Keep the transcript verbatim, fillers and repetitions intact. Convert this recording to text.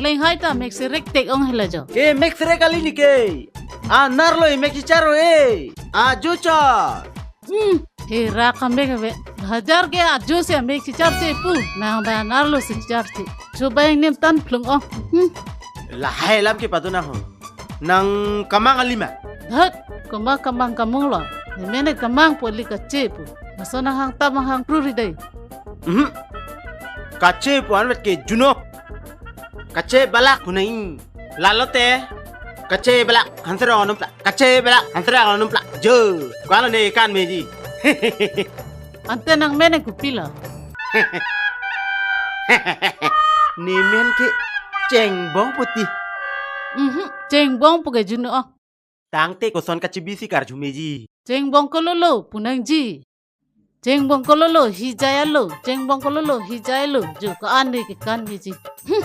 Kleng hai ta mek serek tek ong hela jo. Ke mek serek kali ne ke. Anerlo mek chichar e. Ajo char. Hmm, hera kamek ave. Hajar ke ajo si mek chichar che pu. Nang ba anerlo si chichar che. Choba ingnim tan phlung ong. Hmm. Lahai alam ke padu nang ho. Nang kamang kali ma? Dhat, koma kamang kamung lo. Ne mene kamang pu ili kache pu. Laso nang hang ta mang hang pru ri dei. Mhm. Kache pu anvet ke juno. Kache balak pu nai. Lalo te. Kache balak hanserong anum pla. Kache balak hanserong anum pla. Jo. Kalo ne kan meji. Ante nang mene kopilo? Ne men ke Chengbong puti. Mhm, Chengbong pu ke juno. Tangte koson kachibi si karju meji. Chengbong kololo pu nangji. Chengbong kololo hijai alo. Chengbong kololo hijai alo. Jo ko an ne ke kan meji. Hmm.